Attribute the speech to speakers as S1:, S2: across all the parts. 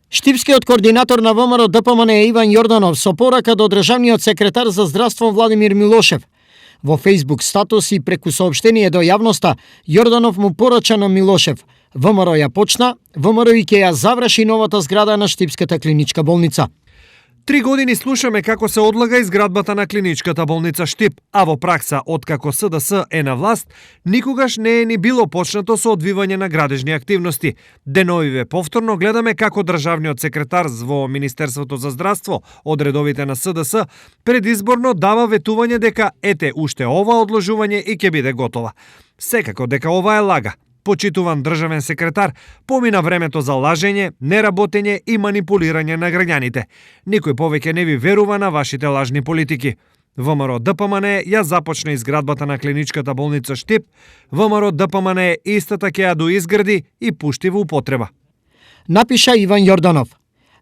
S1: Штипскиот координатор на ВМРО ДПМН Иван Јорданов со порака до државниот секретар за здравство Владимир Милошев. Во Facebook статус и преку соопштение до јавноста, Јорданов му порача на Милошев: ВМРО ја почна, ВМРО и ќе ја заврши новата зграда на Штипската клиничка болница.
S2: 3 години слушаме како се одлага изградбата на клиничката болница Штип, а во пракса, откако СДС е на власт, никогаш не е ни било почнато со одвивање на градежни активности. Деновиве повторно гледаме како државниот секретар во Министерството за здравство од редовите на СДС предизборно дава ветување дека ете уште ова одложување и ќе биде готова. Секако дека ова е лага. Почитуван државен секретар, помина времето за лажење, неработење и манипулирање на граѓаните. Никој повеќе не ви верува на вашите лажни политики. ВМРО ДПМН ја започна изградбата на клиничката болница Штип, ВМРО ДПМН истата ќе ја доизгради и пушти во употреба.
S1: Напиша Иван Јорданов.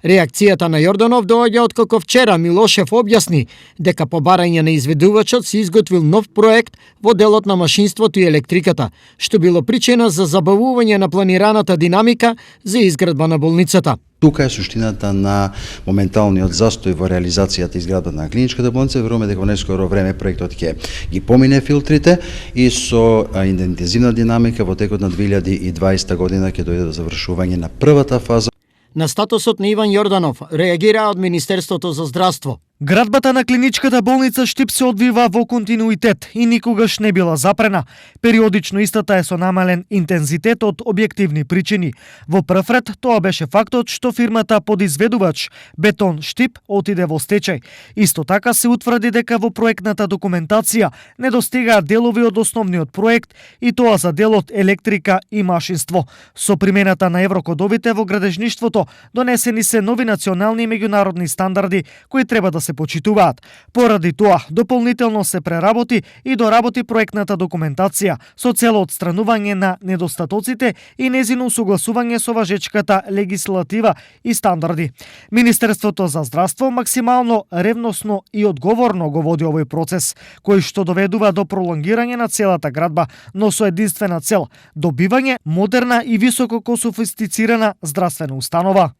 S1: Реакцијата на Јорданов доаѓа откако вчера Милошев објасни дека по барање на изведувачот се изготвил нов проект во делот на машинството и електриката, што било причина за забавување на планираната динамика за изградба на болницата.
S3: Тука е суштината на моменталниот застој во реализацијата изградбата на клиничката болница. Веруваме дека во најскоро време проектот ќе ги помине филтрите и со интензивна динамика во текот на 2020 година ќе дојде до завршување на првата фаза.
S1: На статусот на Иван Јорданов реагира од Министерството за здравство.
S2: Градбата на клиничката болница Штип се одвива во континуитет и никогаш не била запрена. Периодично истата е со намален интензитет од објективни причини. Во прв ред тоа беше фактот што фирмата подизведувач Бетон Штип отиде во стечај. Исто така се утврди дека во проектната документација недостигаат делови од основниот проект и тоа за делот електрика и машинство. Со примената на еврокодовите во градежништвото донесени се нови национални и меѓународни стандарди кои треба да се почитуваат. Поради тоа, дополнително се преработи и доработи проектната документација со цел отстранување на недостатоците и незино усогласување со важечката легислатива и стандарди. Министерството за здравство максимално ревносно и одговорно го води овој процес, кој што доведува до пролонгирање на целата градба, но со единствена цел – добивање модерна и високо софистицирана здравствена установа.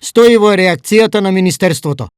S1: Стои во реакцијата на Министерството.